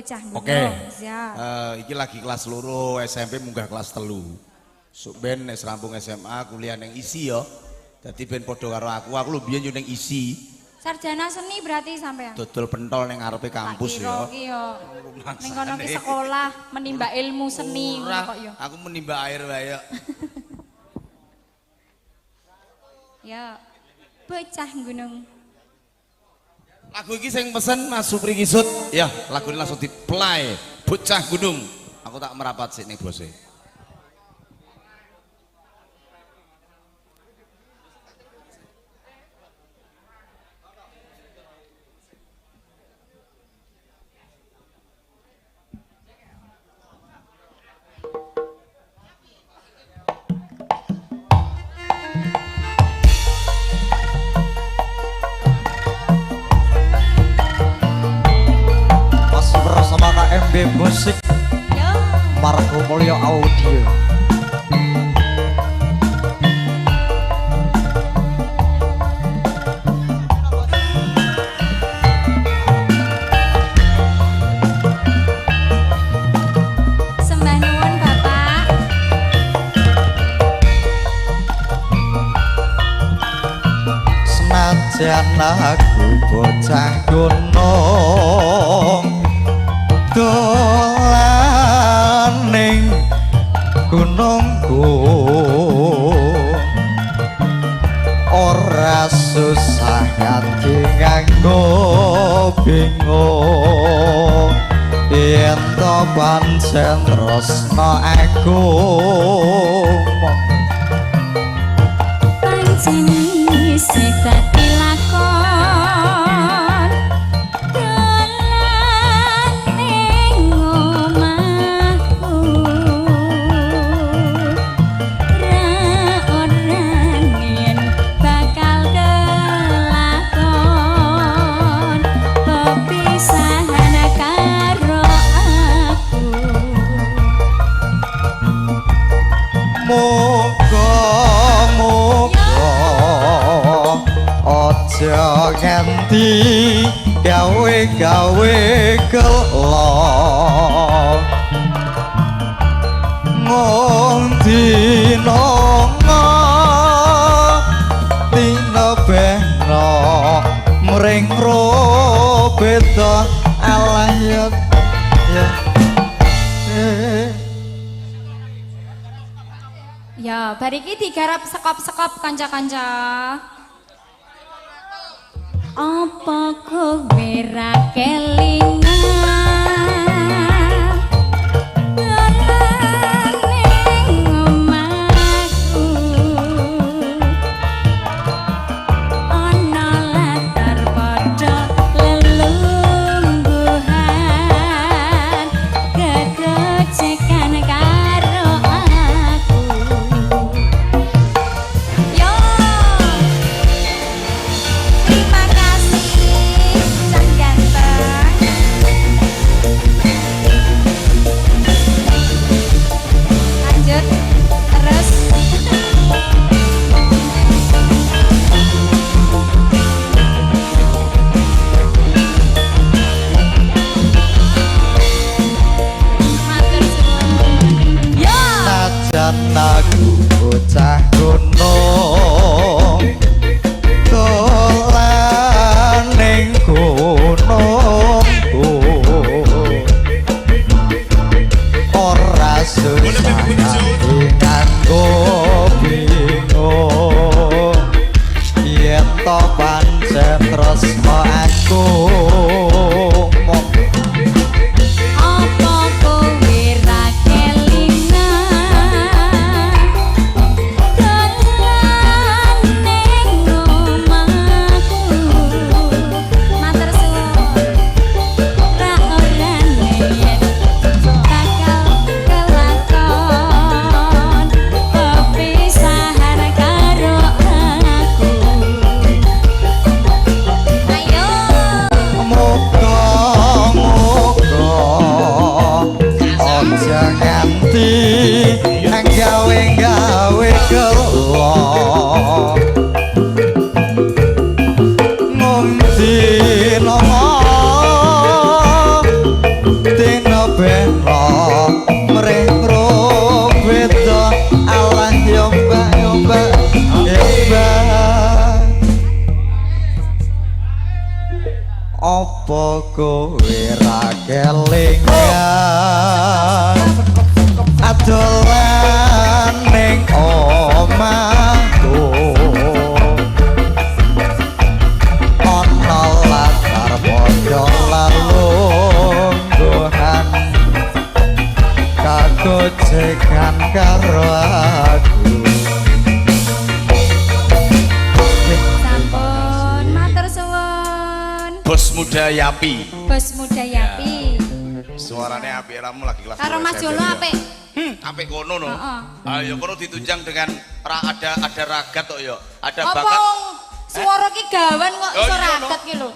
Bocah Gunung. Oke. Siap. Iki lagi kelas 2 SMP munggah kelas 3. Sok ben nek rampung SMA kuliah ning ISI yo. Dadi ben padha karo aku lho biyen yo ning ISI. Sarjana seni berarti sampean. Dodol pentol ning ngarepe kampus yo. yo. Ning kono ki sekolah menimba ilmu seni ngono kok yo. Aku menimba air wae yo. Ya. Bocah Gunung. Lagu iki sing pesen Mas Supri Kisut. Ya, lagu ini langsung di-play. Bocah Gunung. Aku tak merapat sik ning bose. Bersama KMB Musik Margo Mulyo Audio. Sembah nuwun Bapak. Senajan aku bocah gunung dolan ning gunungku ora susah nganti nganggo bingung yen to pancen tresno aku pancen isih dadi lakon dolan ning omahku ra ora yen bakal kelakon pepisahan karo aku. Muga muga aja nganti gawe-gawe gelo mung dina tinebehna mring beda alah ya ya. Ya, bar iki digarap sekop-sekop kanca-kanca. Apa kowe ra kelingan dolan ning omahku ana latar padha lelungguhan gegojekan karo aku. Yo, terima kasih Cang Ganteng. ra kelingan adolan ning omahku, ana latar pojok lelungguhan kagojekan karo aku. Sampun, matur suwun. Bos muda Yapi. Bos muda Yapi. Suarane apik ramu lagi kelas Karo 2 Mas SMP Jolo ya. apik. Apik kono no. Heeh. Ayo kono ditunjang dengan ada ragat kok ya. Ada Apa bakat. wong suara ki gawan kok Oh, iso iya, no. ragat ki lho.